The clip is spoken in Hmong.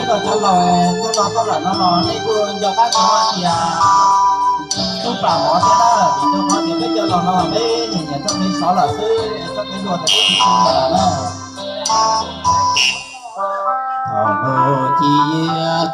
Cov laus tuaj no txog lawm no los nej kuj nco qab tau hais tias tub pam mov thiab na, vim rau qhov tias peb cov laus no peb nyiam nyiam txoj kev sov lawm xwb, txoj kev luag ces peb tsis tu lawm na. Thaum lub chiv